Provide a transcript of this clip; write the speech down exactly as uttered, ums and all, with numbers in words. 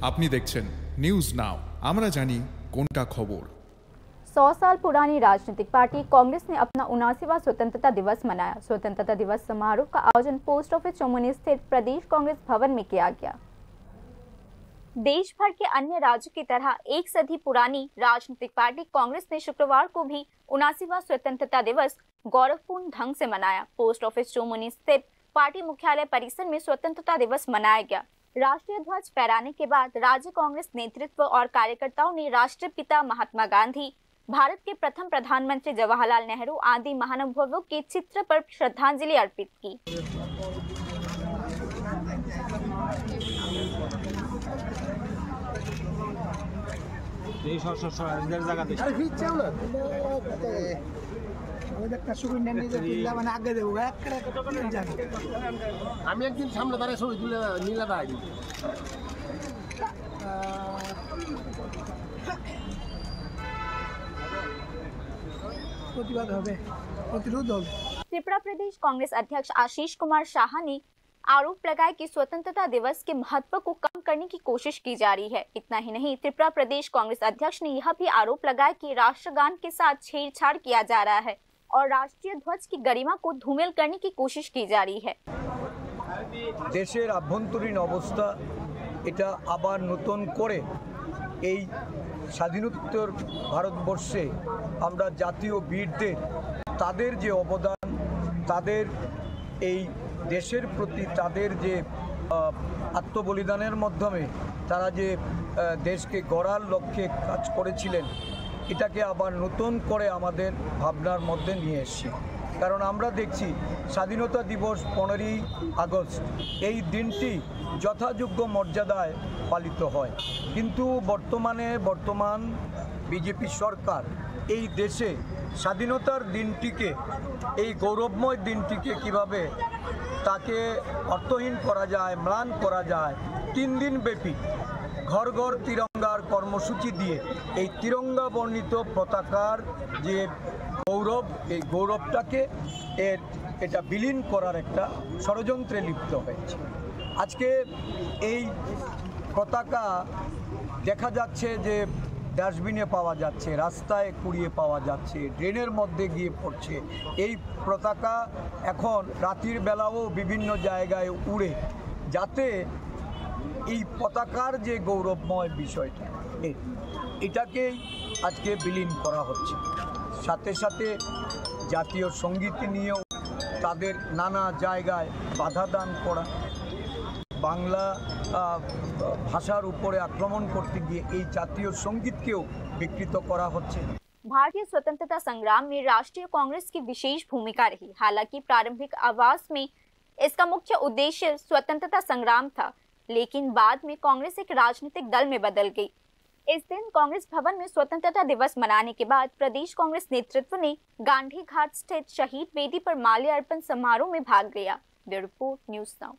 আপনি দেখছেন news now, আমরা জানি কোনটা খবর। सौ साल पुरानी राजनीतिक पार्टी कांग्रेस ने अपना उनासीवां स्वतंत्रता दिवस मनाया। स्वतंत्रता दिवस समारोह का आयोजन पोस्ट ऑफिस चौमुहनी स्थित प्रदेश कांग्रेस भवन में किया गया। देश भर के अन्य राज्यों की तरह एक सदी पुरानी राजनीतिक पार्टी कांग्रेस ने शुक्रवार को भी उनासीवां स्वतंत्रता दिवस गौरवपूर्ण ढंग से मनाया। पोस्ट ऑफिस चौमुहनी स्थित पार्टी मुख्यालय परिसर में स्वतंत्रता दिवस मनाया गया। राष्ट्रीय ध्वज फहराने के बाद राज्य कांग्रेस नेतृत्व और कार्यकर्ताओं ने राष्ट्रपिता महात्मा गांधी, भारत के प्रथम प्रधानमंत्री जवाहरलाल नेहरू आदि महानुभावों के चित्र पर श्रद्धांजलि अर्पित की। এই সর, সর, সর, এদের জায়গা দে। আরে, ফিরছে না। ওই দেখ, কাশু কন্যা নিয়ে যাচ্ছে, ইল্লা মানে আগে দেবো, এক করে যাবে। আমি একদিন সামনে দাঁড়ায় ছবি তুলে নিলে ভাই। আহ, প্রতিবাদ হবে, প্রতিরোধ হবে। त्रिपुरा प्रदेश कांग्रेस अध्यक्ष आशीष कुमार शाह ने आरोप लगाया कि स्वतंत्रता दिवस के महत्व को कम करने की कोशिश की जा रही है। इतना ही नहीं, त्रिपुरा प्रदेश कांग्रेस अध्यक्ष ने यह भी आरोप लगाया कि राष्ट्रगान के साथ छेड़छाड़ किया जा रहा है और राष्ट्रीय ध्वज की गरिमा को धूमिल करने की कोशिश की जा रही है। দেশের আভ্যন্তরীণ অবস্থা, এটা আবার নতুন করে এই স্বাধীনোত্তর ভারতবর্ষে আমরা জাতীয় বীরদের, তাদের যে অবদান, তাদের এই দেশের প্রতি তাদের যে, আহ, আত্মবলিদানের মাধ্যমে তারা যে, আহ, দেশকে গড়ার লক্ষ্যে কাজ করেছিলেন, এটাকে আবার নতুন করে আমাদের ভাবনার মধ্যে নিয়ে এসেছি। কারণ আমরা দেখছি স্বাধীনতা দিবস পনেরোই আগস্ট, এই দিনটি যথাযোগ্য মর্যাদায় পালিত হয়, কিন্তু বর্তমানে, বর্তমান বিজেপি সরকার এই দেশে স্বাধীনতার দিনটিকে, এই গৌরবময় দিনটিকে কিভাবে তাকে অর্থহীন করা যায়, ম্লান করা যায়, তিন দিন ব্যাপী ঘর ঘর তিরঙ্গার কর্মসূচি দিয়ে এই তিরঙ্গা বর্ণিত পতাকার যে গৌরব, এই গৌরবটাকে এর, এটা বিলীন করার একটা ষড়যন্ত্রে লিপ্ত হয়েছে। আজকে এই পতাকা দেখা যাচ্ছে যে ডাস্টবিনে পাওয়া যাচ্ছে, রাস্তায় কুড়িয়ে পাওয়া যাচ্ছে, ড্রেনের মধ্যে গিয়ে পড়ছে। এই পতাকা এখন রাতের বেলাও বিভিন্ন জায়গায় উড়ে, যাতে এই পতাকার যে গৌরবময় বিষয়টা, এ-, এটাকেই আজকে বিলীন করা হচ্ছে। সাথে সাথে জাতীয় সঙ্গীত নিয়েও তাদের নানা জায়গায় বাধা দান করা, বাংলা, আহ, ভাষার উপরে আক্রমণ করতে গিয়ে এই জাতীয় সঙ্গীতকেও বিকৃত করা হচ্ছে। भारतीय स्वतंत्रता संग्राम में राष्ट्रीय कांग्रेस की विशेष भूमिका रही। हालांकि प्रारंभिक आवास में इसका मुख्य उद्देश्य स्वतंत्रता संग्राम था, लेकिन बाद में कांग्रेस एक राजनीतिक दल में बदल गई। इस दिन कांग्रेस भवन में स्वतंत्रता दिवस मनाने के बाद प्रदेश कांग्रेस नेतृत्व ने गांधी घाट स्थित शहीद बेदी पर माल्यार्पण समारोह में भाग लिया। Bureau report, news now.